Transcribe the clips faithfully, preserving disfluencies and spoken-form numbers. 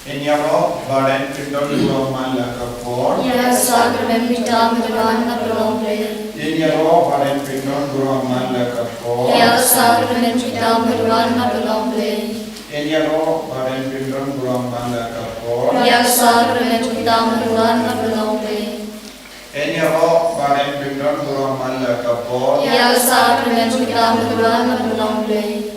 Ngin ïaroh bad ngin pyndon burom man la ka por. Ïa ka sakramen bitar ba la pynlong Blei. Ngin ïaroh bad ngin pyndon burom man la ka por. Ïa ka sakramen bitar ba la pynlong Blei. Ngin ïaroh bad ngin pyndon burom man la ka por. Ïa ka sakramen bitar ba la pynlong Blei. Ngin ïaroh bad ngin pyndon burom man la ka por. Ïa ka sakramen bitar ba la pynlong Blei.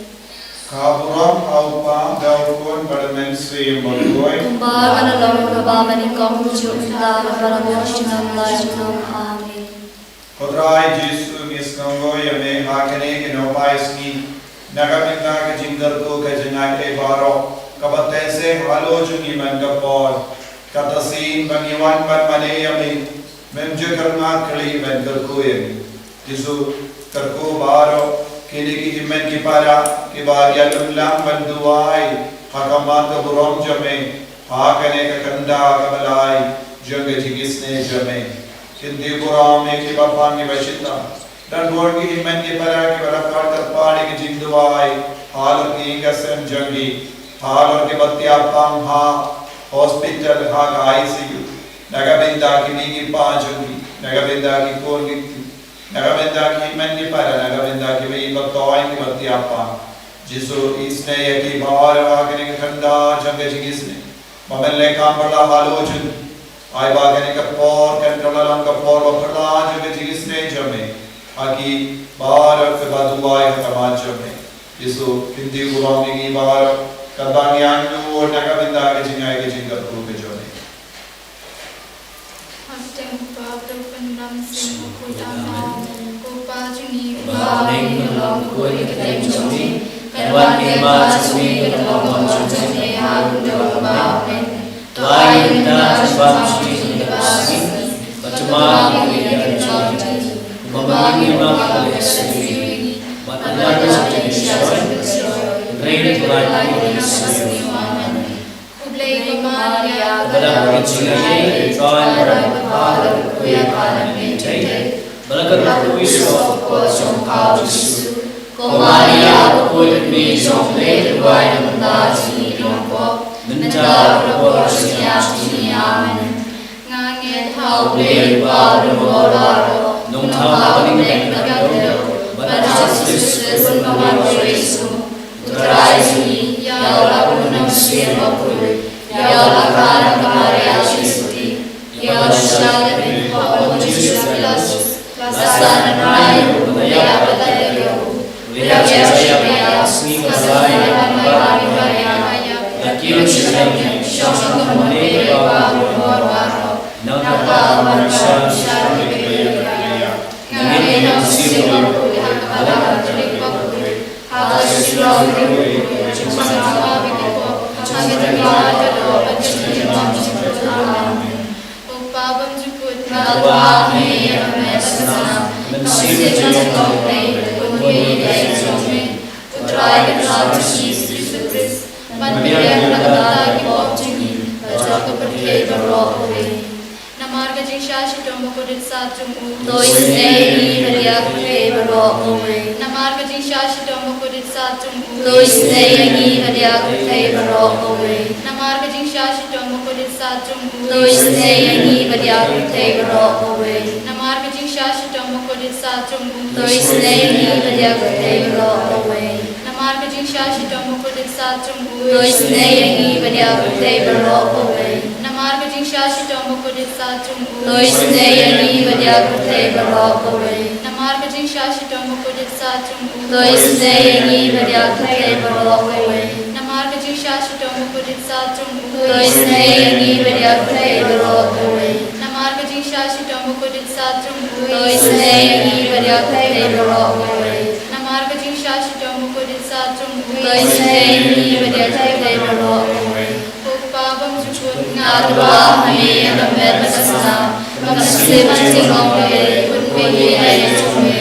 Ka burom ha u Kpa, da u Khun bad da u Mynsiem Bakhuid. Kumba ka la long, kumba mynnyngkong, juh mynta, bad baroh junom la junom. Amen. Ko Trai Jisu, ngi sngewbha ïa me ha kane ka nohpais ngi, na ka bynta ka jingkyrkhu ka jingaiei baroh kaba teh seh halor jong ngi man ka por. Kata shisien ba ngi wan ban mane ïa me, mem ju kyrngah kylli ban kyrkhu ïa me. Jisu, kyrkhu baroh kine ki hynmen ki para kiba ïalum lang ban duwai ha khmat ka burom jong me ha kane ka khyndew kaba lai jong ka jingisynei jong me. Kyntiew burom ïa kiba pang kiba shitom. Don bun ki hynmen ki para kiba la kyrpad kyrpad ïa ka jingduwai halor ki ïing ki sem jong ki, halor kiba thiah pang ha hospital, ha ka I C U. Na ka bynta ki mei ki pa jong ki, na ka bynta ki khun ki kti, na ka bynta ki hynmen ki para, na ka bynta ki mei ba toiñ kiba thiah pang. Jisu, isynei ïa ki baroh ha kane ka khyndew jong ka jingisynei. Ba men leh kam phylla halor jong ngi. Ai ba kane ka por kan kylla long ka por ba phylla jong ka jingisynei jong me ha ki baroh kiba duwai ha khmat jong me. Jisu, kyntiew burom ïa ngi baroh, katba ngi angnud na ka bynta ka jingai ka jingkyrkhu ka jong me. Ha ka kyrteng u Kpa bad u Khun bad u Mynsiem Bakhuid. Amen. Ko Kpa jong ngi uba ha bneng, kan long bakhuid ka kyrteng jong me. Kan wan ka hima jong me, kan long ka mon jong me ha kane ka khyndew. Amen. To ai ïa ngi mynta ka jingpynbam jong ngi kaba shisien, bad to map ïa ngi ki kyrdan jong ngi, kumba ngi map ïa kiba ïakylli ïa ngi, bad to nang ïa ngi sha ka jingpynshoi, hynrei to ai ïa ngi na ka sngi. Amen. Khublei ko Maria, kaba don ka jingaiei, U Trai u don bad pha, la kyrkhu ïa pha na ka bynta jong u Trai, bad la kyrkhu ïa u Soh bakhuid jong pha u Jisu. Ko Maria, bakhuid, Mei jong U Blei, to duwai ïa ngi mynta jong ngi ki nongpop, mynta bad ha ka por jong ngi. Amen. Nga ngeit ha U Blei Uba uba don bor baroh, nongthaw ha bneng bad ha ka khyndew, bad ha U Jisu Khrist uba la wan ban pynshoi, U Trai jong ngi, ïa u la kyrkhu na u Mynsiem Bakhuid, ïa u la kha na ka Maria Theisotti, ïa u la shah lyndet ha u Pontius Pilatus, la sah, la nang ïa u, la ïap, la leit ïa u, u la ïaid sha ka sngi kaba lai, la wan ban wan ïa u, la kiew sha ka ïing, shong ha ka mon kaba bun bor baroh, nang ban pynshai ïa kiba ïeit. Nga ngeit ha u Mynsiem Bakhuid, ha ka Balang Katholik bakhuid, ha ka jingsuk bakhuid, ha ka jingpynlong bakhuid, ha ka jingpynlong bakhuid. Amen. Ko Kpa bymjukut, nga duwai ïa me, Mynsiem Bakhuid, bad ïa ka jingpynlong bakhuid jong me, U Trai Kynrad jong ngi Jisu Khrist, ban pynbiang na ka bynta ki pop jong ngi bad jong ka pyrthei baroh kawei. Namar ka jingshah shitom bakordit sat jong u, to isynei ïa ngi bad ïa ka pyrthei baroh kawei. Namar ka jingshah shitom bakordit sat jong u, to isynei ïa ngi bad ïa ka pyrthei baroh kawei. Namar ka jingshah shitom bakordit sat jong u, to isynei ïa ngi bad ïa ka pyrthei baroh kawei. Namar ka jingshah shitom bakordit sat jong u, to isynei ïa ngi bad ïa ka pyrthei baroh kawei. Namar ka jingshah shitom bakordit sat jong u, to isynei ïa ngi bad ïa ka pyrthei baroh kawei. Namar ka jingshah shitom bakordit sat jong u, to isynei ïa ngi bad ïa ka pyrthei baroh kawei. Namar ka jingshah shitom bakordit sat jong u, to isynei ïa ngi bad ïa ka pyrthei baroh kawei. Namar ka jingshah shitom bakordit sat jong u, to isynei ïa ngi bad ïa ka pyrthei baroh kawei. Namar ka jingshah shitom bakordit sat jong u, to isynei ïa ngi bad ïa ka pyrthei baroh kawei. Namar ka jingshah shitom bakordit sat jong u, to isynei ïa ngi bad ïa ka pyrthei baroh kawei. Ko Kpa bymjukut, nga duwai ha me ïa ka met bad ka snam, ka mynsiem bad ka jinglong U Blei, bad ïa ka jingim jong me.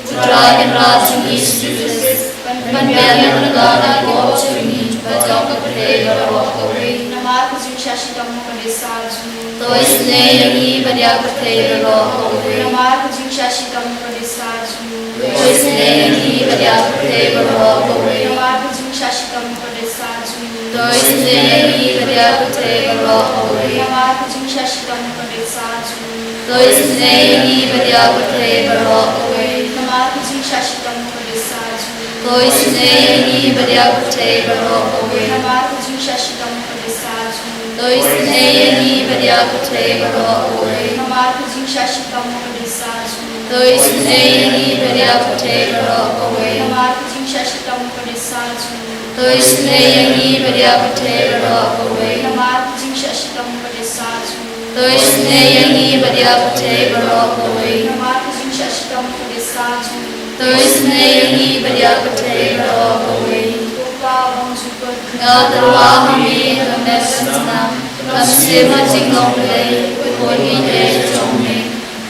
U Trai Kynrad jong ngi Jisu Khrist, ban pynbiang na ka bynta ki pop jong ngi bad jong ka pyrthei baroh kawei. Namar ka jingshah shitom bakordit sat jong u, to isynei ïa ngi bad ïa ka pyrthei baroh kawei. Namar ka jingshah shitom bakordit sat jong u, to isynei ïa ngi bad ïa ka pyrthei baroh kawei. Namar ka jingshah shitom bakordit sat jong u, To isynei ïa ngi bad ïa ka pyrthei baroh kawei. Namar ka jingshah shitom ka dei sa jong ngi. To isynei ïa ngi bad ïa ka pyrthei baroh kawei. Namar ka jingshah shitom ka dei sa jong ngi. To isynei ïa ngi bad ïa ka pyrthei baroh kawei. Namar ka jingshah shitom ka dei sa jong ngi. To isynei ïa ngi bad ïa ka pyrthei baroh kawei. Namar ka jingshah shitom ka dei sa jong ngi. To isynei ïa ngi bad ïa ka pyrthei baroh kawei. Namar ka jingshah shitom ka dei sa jong ngi. To isynei ïa ngi bad ïa ka pyrthei baroh kawei. Namar ka jingshah shitom ka dei sa jong ngi. To isynei ïa ngi bad ïa ka pyrthei baroh kawei. Namar ka jingshah shitom ka dei sa jong ngi. To isynei ïa ngi bad ïa ka pyrthei baroh kawei. Ko Pa bymjukut, nga tyrwa ha me ka met ka snam, ka mynsiem ha jinglong Blei, ka khun baieit jong me,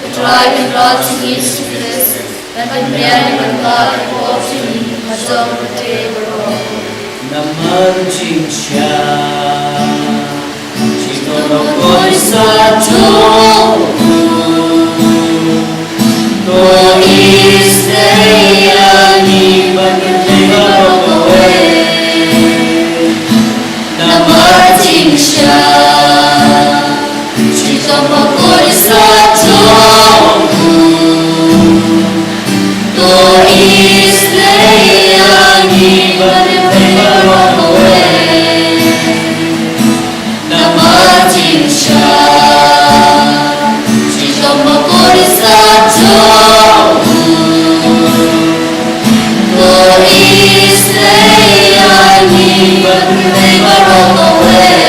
U Trai Kynrad jong ngi Jisu Khrist, un pynbiang bad pynbha ïa ka pop jong ngi ha jong ka pyrthei baroh. Namar jingshah shitom bakhuid sa jong u, to isynei ïa ngi bad ka pyrthei baroh kawei. Namar jingshah shitom bakhuid sa jong u, to isynei ïa ngi bad ka pyrthei baroh kawei. Namar jingshah shitom bakhuid sa jong u, to isynei ïa ngi bad ka pyrthei baroh kawei.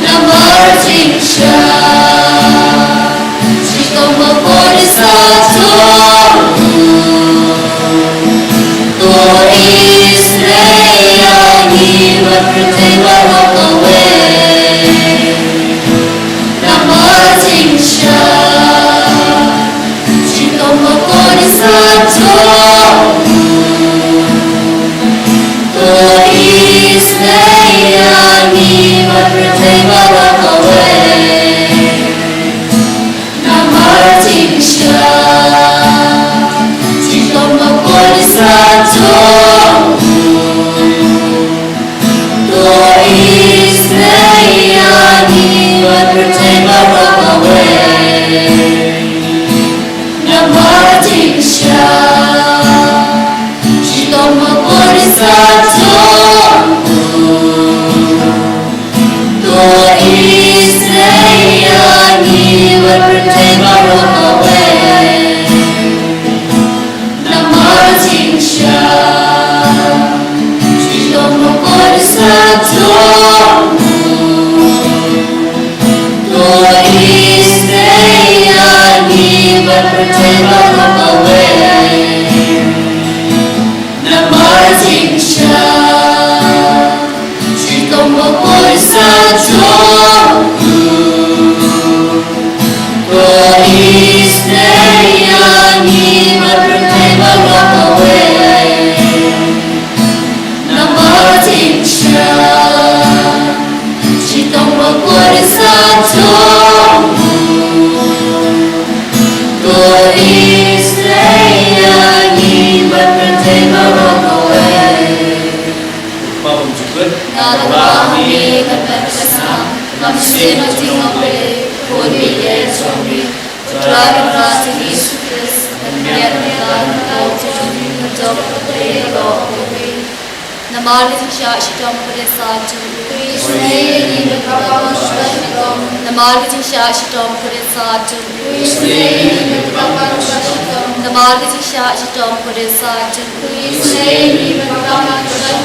Namar jingshah shitom bakhuid sa jong u, to isynei ïa ngi bad ka pyrthei baroh kawei. Namar jingshah shitom bakhuid sa jong u, to isynei ïa ngi bad ka pyrthei baroh kawei. Namar jingshah shitom bakhuid sa jong u, to isynei ïa ngi bad ka pyrthei baroh kawei. Namar jingshah shitom bakhuid sa jong u, to isynei ïa ngi bad ka pyrthei baroh kawei. Namar jingshah shitom bakhuid sa jong u, to isynei ïa ngi bad ka pyrthei baroh kawei. Namar jingshah shitom bakhuid sa jong u, to isynei ïa ngi bad ka pyrthei baroh kawei. Namar jingshah shitom bakhuid sa jong u, to isynei ïa ngi bad ka pyrthei baroh kawei. Ko Pa bymjukut, nga tyrwa ha me ka met ka snam, ka mynsiem ha jinglong Blei, ka khun baieit jong me, U Trai Kynrad jong ngi Jisu Khrist, un pynbiang bad pynbha ïa ka pop jong ngi ha jong ka pyrthei baroh kawei. Namar ka jingshah shitom bakhuid sa jong u, to isynei ïa ngi bad ka pyrthei baroh kawei. Namar ka jingshah shitom bakhuid sa jong u, to isynei ïa ngi bad ka pyrthei baroh kawei.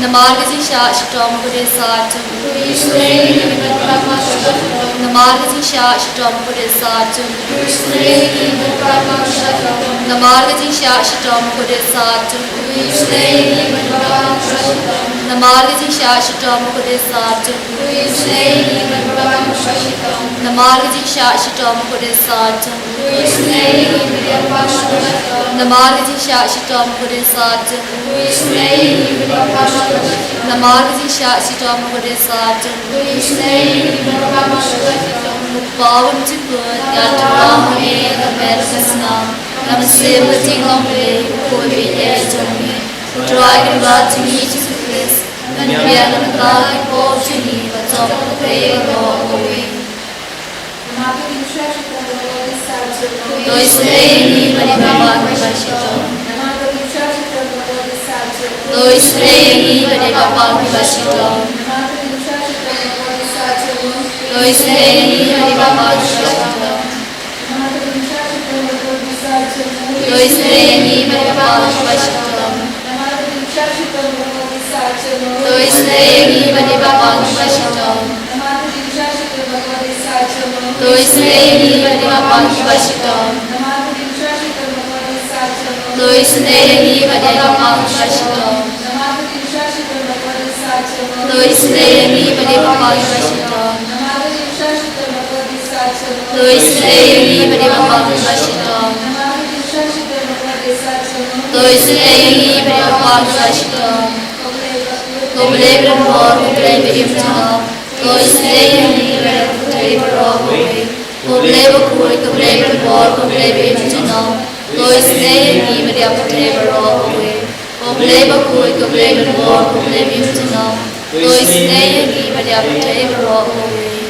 Namar ka jingshah shitom bakhuid sa jong u, to isynei ïa ngi bad ka pyrthei baroh kawei. Namar ka jingshah shitom bakhuid sa jong u, to isynei ïa ngi bad ka pyrthei baroh kawei. Namar ka jingshah shitom bakhuid sa jong u, to isynei ïa ngi bad ka pyrthei baroh kawei. Namar ka jingshah shitom bakhuid sa jong u, to isynei ïa ngi bad ka pyrthei baroh kawei. Namar ka jingshah shitom bakhuid sa jong u, to isynei ïa ngi bad ka pyrthei baroh kawei. Namar ka jingshah shitom bakhuid sa jong u, to isynei ïa ngi bad ka pyrthei baroh kawei. Namar ka jingshah shitom bakhuid sa jong u, to isynei ïa ngi bad ka pyrthei baroh kawei. Namar ka jingshah shitom bakhuid sa jong u, to isynei ïa ngi bad ka pyrthei baroh kawei. Ko Pa bymjukut, nga tyrwa ha me ka met ka snam, ka mynsiem ha jinglong Blei, ka khun baieit jong me, U Trai Kynrad jong ngi Jisu Khrist, Phi ïa nang ka ki pop jong ngi, bad jong ka pyrthei baroh kawei. To isynei ïa ngi bad ïa phi, Kpa shitom. To isynei ïa ngi bad ïa phi, Kpa shitom. To isynei ïa ngi bad ïa phi, Kpa shitom. To isynei ïa ngi bad ïa phi, Kpa shitom. To isynei ïa ngi bad ïa phi, Kpa shitom. To isynei ïa ngi bad ïa phi, Kpa shitom. To isynei ïa ngi bad ïa phi, Kpa shitom. To isynei ïa ngi bad ïa phi, Kpa shitom. To isynei ïa ngi bad ïa phi, Kpa shitom. To isynei ïa ngi bad ïa phi, Kpa shitom. Ko Blei ba lyngkor, ko Blei ba im junom. To isynei ïa ngi bad ïa ka pyrthei baroh kawei. Ko Blei bakhuid, ko Blei ba lyngkor, ko Blei ba im junom. To isynei ïa ngi bad ïa ka pyrthei baroh kawei. Ko Blei bakhuid, ko Blei ba lyngkor, ko Blei ba im junom. To isynei ïa ngi bad ïa ka pyrthei baroh kawei.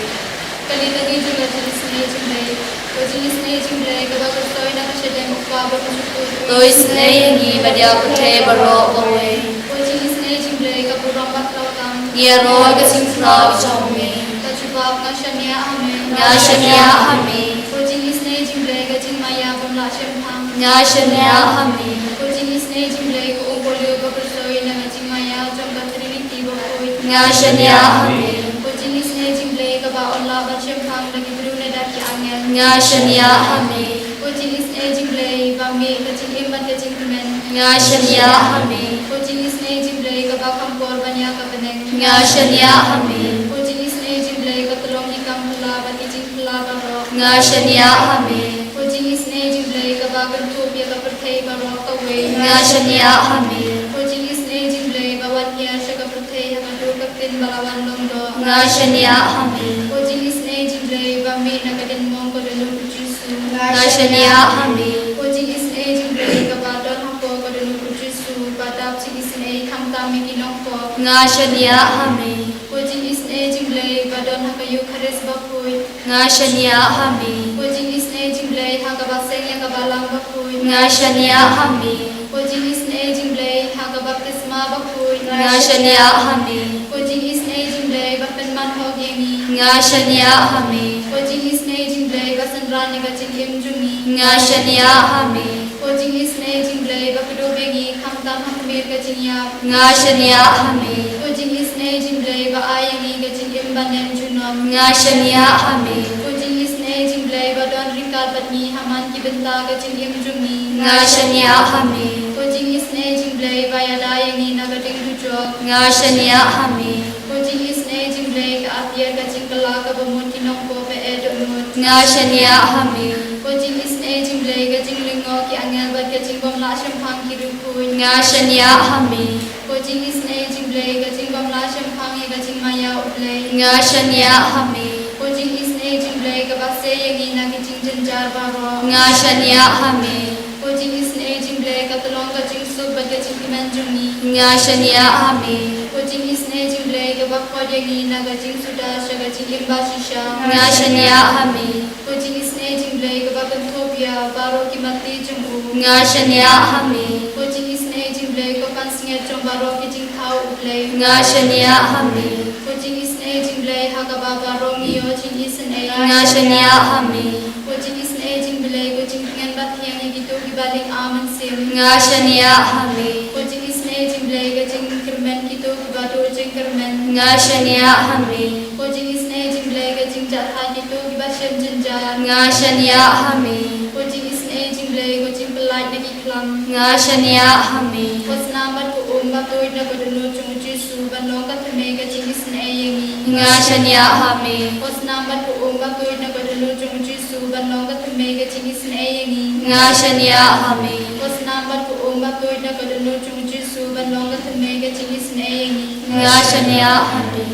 Kane ka dei jong ka jingisynei jong Blei. Ko jingisynei jong Blei kaba khuid na ka shadem u Kpa ba khuid. To isynei ïa ngi bad ïa ka pyrthei baroh kawei. Ko jingisynei jong Blei ka burom bad ka lawkam. Ngi ïaroh ïa ka jingkhraw jong me. Ka jubab, nga shaniah ha me. Nga shaniah ha me. Ko jingisynei jong Blei ka jingmaïa bym lah shemphang. Nga shaniah ha me. Ko jingisynei jong Blei ka um pohliew ba khuid na ka jingmaïa jong ka Trinity bakhuid. Nga shaniah ha me. Ko jingisynei jong Blei kaba ym lah ban shemphang da ki briew ne da ki angel. Nga shaniah ha me. Ko jingisynei jong Blei ba mih ka jingim bad ka jingkmen. Nga shaniah ha me. Ko jingisynei jong Blei kaba kham por ban ïa ka bneng. Nga shaniah ha me. Ko jingisynei jong Blei ka tyllong ki kam phylla bad ki jingphylla baroh. Nga shaniah ha me. Ko jingisynei jong Blei kaba kynthup ïa ka pyrthei baroh kawei. Nga shaniah ha me. Ko jingisynei jong Blei ba wan hiar sha ka pyrthei ha ka dur ka ktien ba la wan long doh. Nga shaniah ha me. Ko jingisynei jong Blei ba mih na ka diengmong ko dohnud u Jisu. Nga shaniah ha me. Ko jingisynei jong Blei kaba don hapoh ko dohnud u Jisu ba dap jingisynei khamtam ïa ki nongpop. Nga shaniah ha me. Ko jingisynei jong Blei ba don ha ka Eukharist bakhuid. Nga shaniah ha me. Ko jingisynei jong Blei ha kaba seng ïa ka balang bakhuid. Nga shaniah ha me. Ko jingisynei jong Blei ha ka baptisma bakhuid. Nga shaniah ha me. Ko jingisynei jong Blei ba pynman hok ïa ngi. Nga shaniah ha me. Ko jingisynei jong Blei ba synran ïa ka jingim jong ngi. Nga shaniah ha me. Ko jingisynei jong Blei ba kdup ïa ngi khamtam ha khmih ka jingïap. Nga shaniah ha me. Ko jingisynei jong Blei ba ai ïa ngi ka jingim ban ïeng junom. Nga shaniah ha me. Ko jingisynei jong Blei ba don ryngkat bad ngi ha man ki bynta ka jingim jong ngi. Nga shaniah ha me. Ko jingisynei jong Blei ba ïada ïa ngi na ka ding dujok. Nga shaniah ha me. Ko jingisynei jong Blei ka atiar ka jingkylla kaba mut ki nongpop ba eh dohnud. Nga shaniah ha me. Ko jingisynei jong Blei ka jinglyngngoh ki angel bad ka jingbymlah shemphang ki riewkhuid. Nga shaniah ha me. Ko jingisynei jong Blei ka jingbymlah shemphang ïa ka jingmaïa u Blei. Nga shaniah ha me. Ko jingisynei jong Blei kaba sei ïa ngi na ki jingjynjar baroh. Nga shaniah ha me. Ko jingisynei jong Blei ka tyllong ka jingsuk bad ka jingkmen jong ngi. Nga shaniah ha me. Ko jingisynei jong Blei kaba khot ïa ngi na ka jingsuda sha ka jingim bashisha. Nga shaniah ha me. Ko jingisynei jong Blei kaba kynthup ïa baroh ki matti jong u. Nga shaniah ha me. Ko jingisynei jong Blei ko pansngiat jong baroh ki jingthaw u Blei. Nga shaniah ha me. Ko jingisynei jong Blei ha kaba baroh ngi ïoh jingisynei. Nga shaniah ha me. Ko jingisynei jong Blei ko jingtngen ba thiang ïa kito kiba lyngba mynsiem. Nga shaniah ha me. Ko jingisynei jong Blei ka jingkyrmen kito kiba duh jingkyrmen. Nga shaniah ha me. Ko jingisynei jong Blei ka jingjahthait kito kiba shem jynjar. Nga shaniah ha me. Ko jingisynei jong Blei ko jingpyllait na ki khlam. Nga shaniah ha me. Ko snam bad ko um ba tuid na ka dohnud jong u Jisu ban long ka thymmei ka jingisynei ïa ngi. Nga shaniah ha me. Ko snam bad ko um ba tuid na ka dohnud jong u Jisu ban long ka thymmei ka jingisynei ïa ngi. Nga shaniah ha me. Ko snam bad ko um ba tuid na ka dohnud jong u Jisu ban long ka thymmei ka jingisynei ïa ngi. Nga shaniah ha me.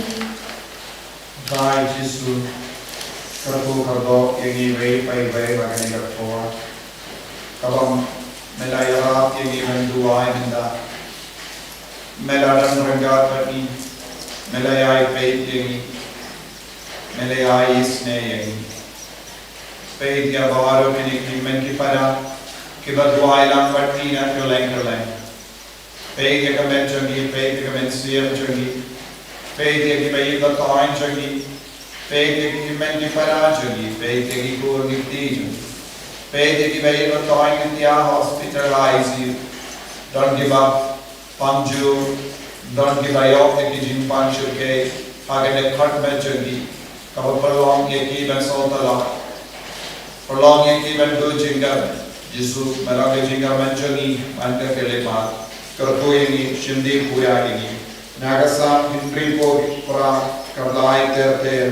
Bai Jisu, kyrkhu kyrdoh ïa ngi iwei pa iwei ha kane ka por. Kaba me la ïarap ïa ngi ban duwai mynta. Me la don ryngkat bad ngi. Me la ïai peit ïa ngi. Me la ïai isynei ïa ngi. Peit ïa baroh kine ki hynmen ki para kiba duwai lang bad ngi na kylleng kylleng. Peit ïa ka met jong ngi, peit ïa ka mynsiem jong ngi. Peit ïa kiba ïeit ba taiñ jong ngi. Peit ïa ki hynmen ki para jong ngi, peit ïa ki kur ki kti jong ngi. Peit ïa kiba ïeit ba taiñ ki tiar ha hospital, ha I C U. Don kiba pang jur, don kiba ïoh ïa ki jingpang shyrkhei ha ka dkhot met jong ngi, kaba pynlong ïa ki ban sngewtynnat, pynlong ïa ki ban duh jingkyrmen. Jisu, me long ka jingkyrmen jong ngi man ka khyllipmat. Kyrkhu ïa ngi, shim dih pura ïa ngi. Na ka Salm hynriewphew phra, ka bnai ter ter.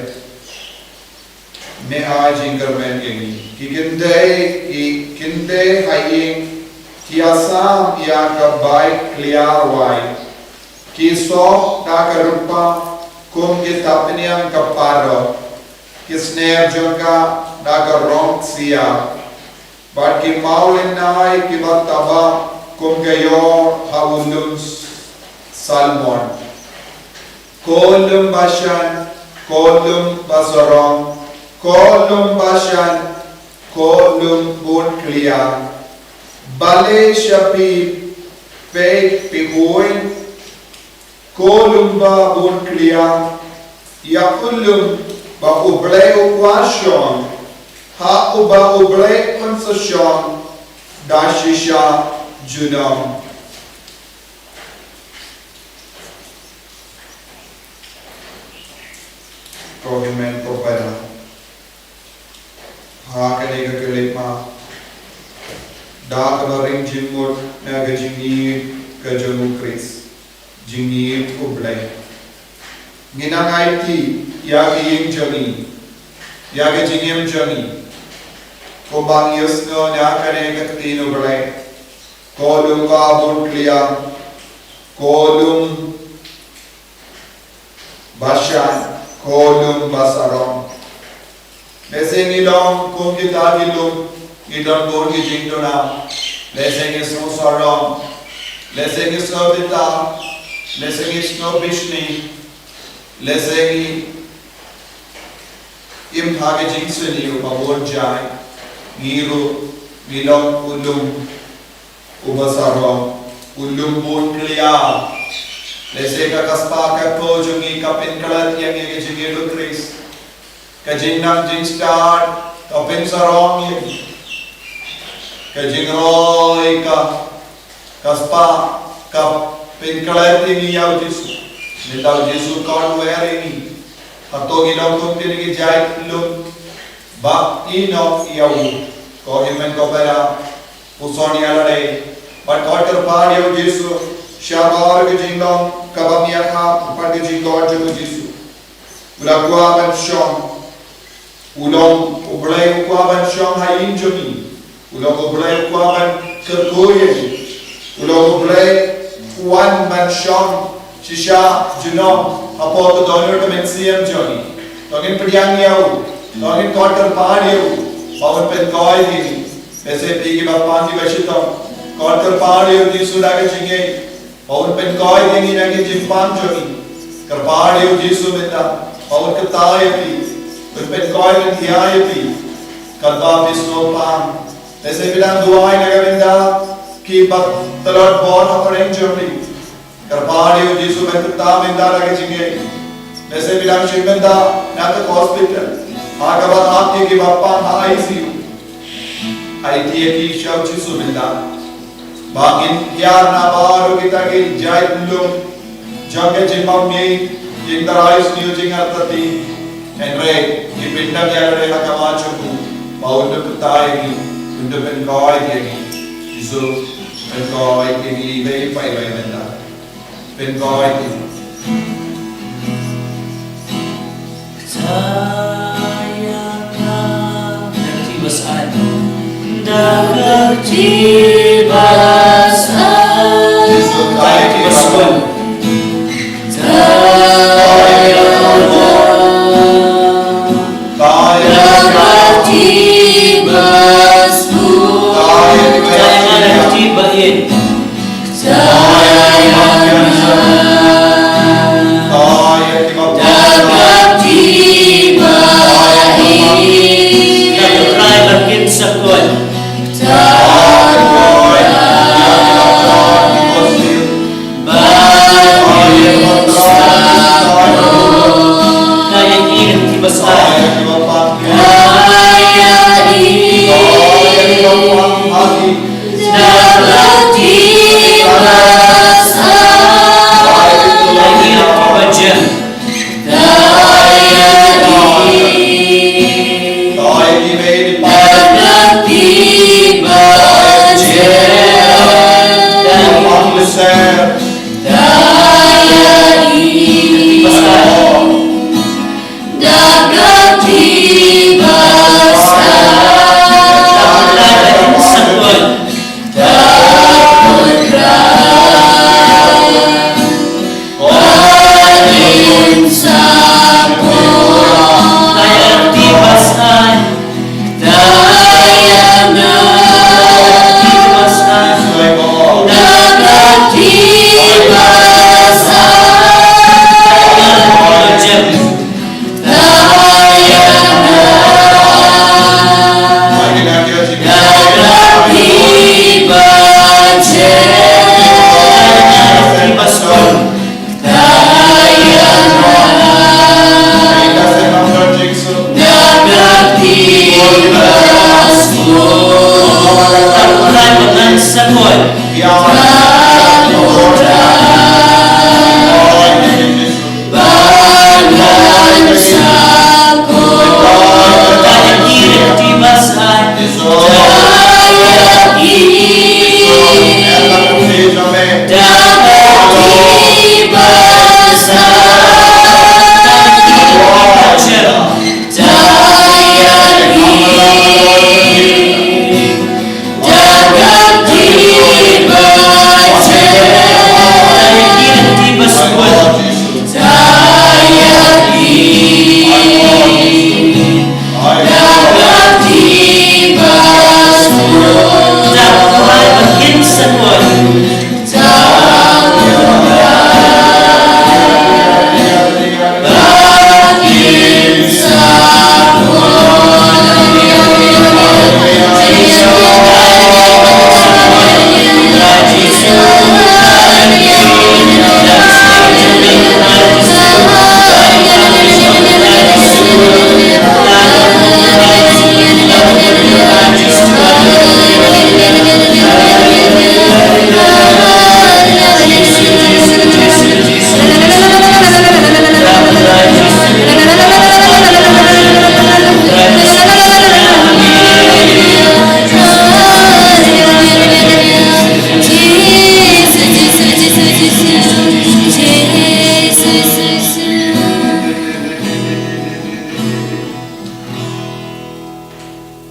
Me ai jingkyrmen ïa ngi. Ki kynthei, ki kynthei ha ïing ki ïasam ïa ka bai kliar wai. Ki soh da ka rupa kum ki tapniang ka parot. Ki sner jong ka da ka rong ksiar. Bad ki mawlynnai kiba taba kum ka ïor ha u lum Salmon. Ko lum Bashan, ko lum basarong, ko lum Bashan, ko lum bun kliar. Balei sha phi, phi, phi huid, ko lum ba bun kliar, ïa u lum ba U Blei u kwah shong, ha uba U Blei un sa shong da shisha junom. Ko hynmen ko para, ha kane ka khyllipmat, da kaba ring jingmut na ka jingïeit ka jong U Khrist, jingïeit U Blei, ngin nang aiti ïa ka ïing jong ngi, ïa ka jingim jong ngi, kumba ngi ïohsngew na kane ka ktien U Blei. Ko lum ba bun kliar, ko lum Bashan, ko lum basarong. Lehse ngi long kum kita ki lum, ngi don bun ki jingduna. Lehse ngi sngewsarong, lehse ngi sngewbitar, lehse ngi sngewbishni, lehse ngi im ha ka jingsniew ba bun jait. Ngi ruh ngi long u lum uba sarong, u lum bun kliar. Lehse ka spah ka phew jong ngi ka pynklet ïa ngi ha ka jingïeit U Khrist. Ka jingnang jingstad ka pynsarong ïa ngi. Ka jingroi ka, ka spah ka pynklet ïa ngi ïa U Jisu. Mynta U Jisu u kwah wer ïa ngi. Hato ngi long kum kine ki jait lum? Ba ïehnoh ïa u. Ko hynmen ko para, puson ïa lade bad kyrpad ïa U Jisu sha baroh ki jinglong kaba ïa ka, bad ki jingkyrkhu ïa U Jisu. U la kwah ban shong. U long U Blei u kwah ban shong ha ïing jong ngi. U long U Blei u kwah ban kyrkhu ïa ngi. U long U Blei u wan ban shong shisha junom hapoh ka dohnud ka mynsiem jong ngi. To ngin pdiang ïa u, to ngin kyrpad ïa u ba un pynkhiah ïa ngi. Lehse phi kiba pang kiba shitom, kyrpad ïa U Jisu da ka jingngeit ba un pynkhiah ïa ngi na ki jingpang jong ngi. Kyrpad ïa U Jisu mynta ba un kyrkhu ïa phi, un pynkhiah, un ïa ïa phi. Katba phi sngewpang, lehse phi dang duwai na ka bynta kiba tlot bor hapdeng jong phi. Kyrpad ïa U Jisu ban kyrkhu mynta da ka jingngeit. Lehse phi dang shim bynta na ka hospital, ha kaba hap ïa kiba pang ha I C U. Aiti ïa ki sha U Jisu mynta. Ba ngin hiar na baroh kita ki jait lum jong ka jingbymngeit, jingtharai sniew, jingartatien. Hynrei ngin pyndem ïa lade ha ka khmat jong u ba un da kyrkhu ïa ngi, un da pynkhiah ïa ngi. Jisu, pynkhiah ïa ngi iwei pa iwei mynta. Pynkhoi. Kata ïa nga. Da ka kti ba sah. Da ka kti ba sah. Da ka kti ba sah. Da ka kti ba sah. Da ka kti ba sah. Da ka kti ba sah.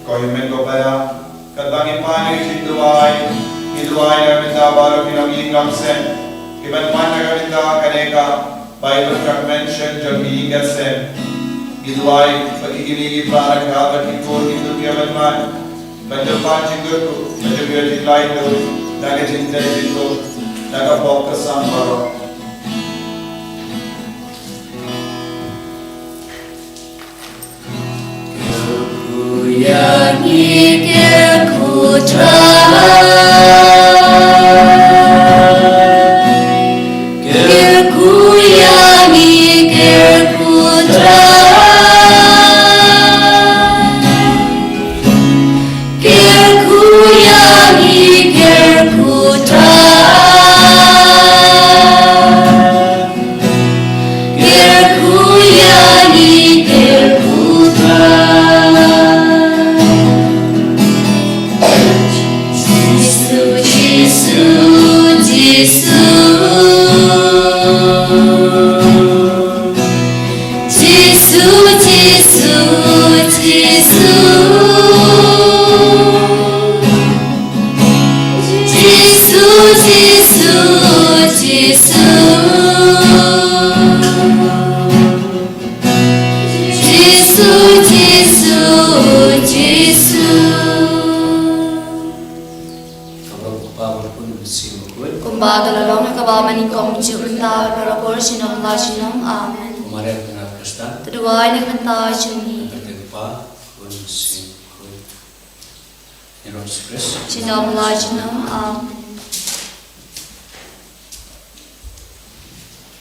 Ko hynmen ko para, katba ngi pan ïa ka jingduwai, ngi duwai na ka bynta baroh ki nongïing nongsem kiban wan na ka bynta kane ka Bible fragmentation jong ki ïing ki sem. Ngi duwai ba ki kmie ki kpa ryngkat bad ki khun kin ïoh ban wan, ban jop jingkyrkhu, ban jop jinglait na ka jingtei jingkhuslai na ka pop ka sam baroh. Kyrkhu ïa ngi, kyrkhu Trai. Kyrkhu ïa ngi, kyrkhu Trai. Kyrkhu ïa ngi, kyrkhu Trai. Kyrkhu ïa ngi, kyrkhu Trai. Jisu, Jisu, Jisu. Jisu, Jisu, Jisu. Jisu, Jisu, Jisu. Jisu, Jisu, Jisu. Ka burom u Kpa, bad u Khun, bad u Mynsiem Bakhuid. Kumba ka la long ha kaba mynnyngkong, mynta bad baroh por, junom la junom. Amen. Ko Maria, Khynnah Khristan, to duwai na ka bynta jong ngi. Ka kyrteng u Kpa, u Khun, u Mynsiem Bakhuid. Ïaroh Jisu Khrist. Junom la junom. Amen.